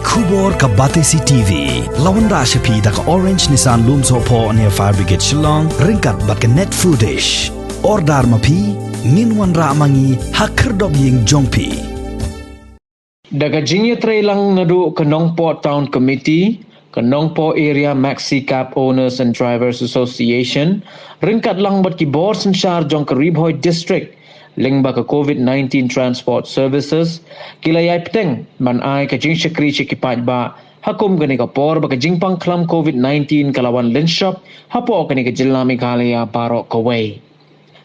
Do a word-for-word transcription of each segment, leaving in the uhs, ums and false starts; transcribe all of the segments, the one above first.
Khubor ka Batesi T V. La wanrah sha phi da ka Orange Nissan Lumsohphoh near Fire Brigade Shillong, ryngkat bad ka Net Foodish. Order ma phi, ngin wanrah ma ngi ha khyrdop ïing jong phi. Da ka jingïatreilang naduh ka Nongpoh Town Committee, ka Nongpoh Area Maxi Cab Owners and Drivers Association, ryngkat lang bad ki bor synshar jong ka Ri Bhoi District, lyngba ka COVID nineteen Transport Services, ki la ïai bteng ban ai ka jingshakri sha ki paidbah, ha kum kane ka por ba ka jingpang khlam COVID nineteen ka la wan lynshop hapoh kane ka jylla Meghalaya baroh kawei.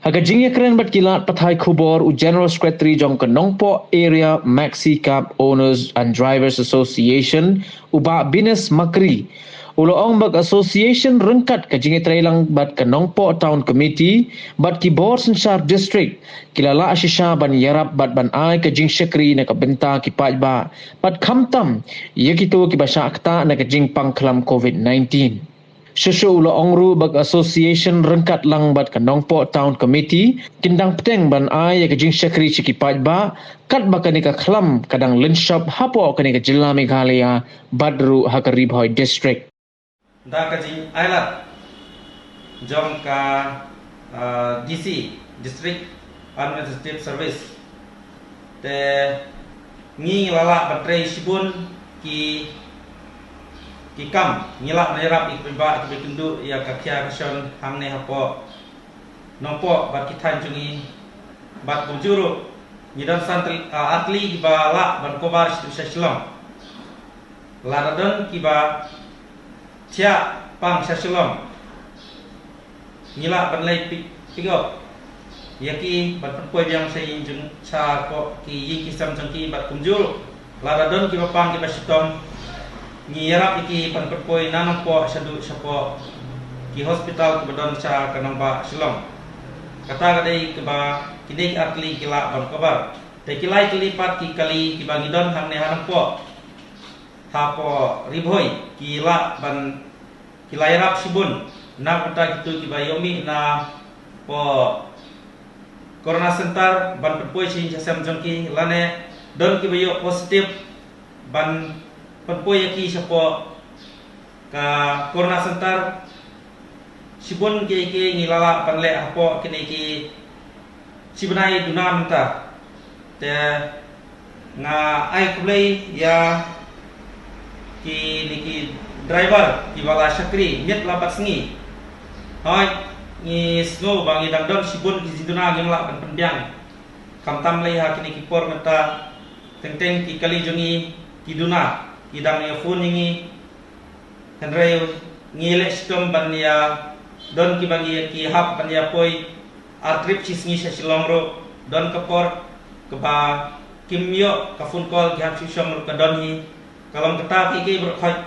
Ha ka jingïakren bad ki lad pathai khubor, u General Secretary jong ka Nongpoh Area Maxi Cab Owners and Drivers Association, u Bah Binis Makri, u la ong ba ka association ryngkat ka jingïatreilang bad ka Nongpoh Town Committee bad ki bor synshar district, ki la lah shisha ban ïarap bad ban ai ka jingshakri na ka bynta ki paidbah, bad khamtam ïa kito kiba shah ktah na ka jingpang khlam COVID nineteen. Shuh shuh u la ong ruh ba ka association ryngkat lang bad ka Nongpoh Town Committee kin dang bteng ban ai ïa ka jingshakri sha ki paidbah, katba kane ka khlam ka dang lynshop hapoh kane ka jylla Meghalaya bad ruh ha ka Ri Bhoi District. Da ka jingailad jong ka, ah, D C, District Administrative Service, te ngi la lah ban trei shibun ki, ki kam, ngi lah ban ïarap ïa ki paidbah kiba ïakynduh ïa ka khia ka shon hangne hapoh Nongpoh bad ki thaiñ jong ngi, bad kumjuh ruh ngi don san tylli, ah, ar tylli kiba lah ban cover sha, sha Shillong. Lada don kiba thiah pang sha Shillong, ngi lah ban leit pick, pick up ïa ki ban pynpoi biang sha ïing jong, shapoh ki ïing ki sem jong ki, bad kumjuh lada don kiba pang kiba shitom, ngi ïarap ïa ki ban pynpoi na Nongpoh shaduh shapoh ki hospital kiba don sha ka nongbah Shillong. Kata ka dei kaba kine ki ar tylli ki lah ban cover. Te ki lai tylli pat ki kali kiba ngi don hangne ha Nongpoh, hapoh Ri Bhoi, ki lah ban, ki la ïarap shibun na ka bynta kito kiba ïoh mih napoh Corona Center ban pynpoi sha ïing sha sem jong ki, lane don kiba ïoh positive ban pynpoi ïa ki shapoh ka Corona Center. Shibun kiei kiei ngi la lah ban leh hapoh kine ki shi bnai duna mynta. Te nga ai khublei ïa kine ki driver kiba la shakri miet la bad sngi. Hooid, ngi sngew ba ngi dang don shibun ki jingduna ngim lah ban pynbiang, khamtam lei ha kine ki por mynta. Teng teng ki kali jong ngi ki duna, ki dang ïa phone ïa ngi. Hynrei ngi leh shitom ban ïa, don kiba ngi, ki hap ban ïa poi ar trip shi sngi sha Shillong ruh. Don ka por kaba kim ïoh ka phone call, ki hap shu shong ruh ka don hi. Ka long kata kiei kiei baroh khoit.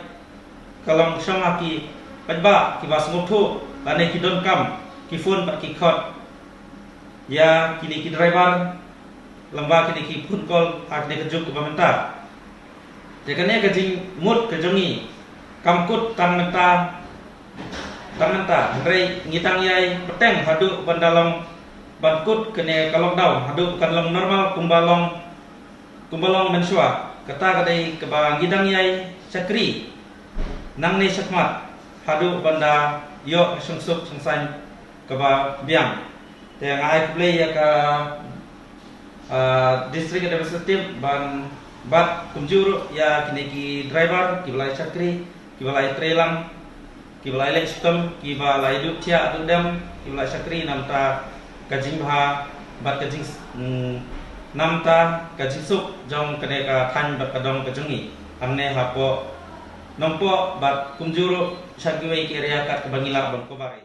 Ka long shong ha ki paidbah kiba sngewthuh lane ki donkam, ki phone bad ki khot ïa kine ki driver lyngba kine ki phone call ha kine ka juk kaba mynta. Te kane ka jingmut ka jong ngi kam kut tang mynta, tang mynta, hynrei ngi dang ïai bteng haduh ban da long, ban kut kane ka lockdown, haduh kan long normal kumba long, kumba long mynshuwa. Kata ka dei kaba ngi dang ïai shakri nangne shakhmat haduh ban da ïoh ka shongsuk shongsaiñ kaba biang. Te nga ai khublei ïa ka, ah, District Administrative ban, bad kumjuh ruh ïa kine ki driver kiba la ïa shakri, kiba la ïa trei lang, kiba la ïa leh shitom, kiba la ïa duh thiah duh dem, kiba la ïa shakri na ka bynta ka jingbha bad ka jing, mm, na ka bynta ka jingsuk jong kane ka thaiñ bad ka dong ka jong ngi hangne hapoh Nongpoh bad kumjuh ruh sha kiwei ki area kat kaba ngi lah ban cover.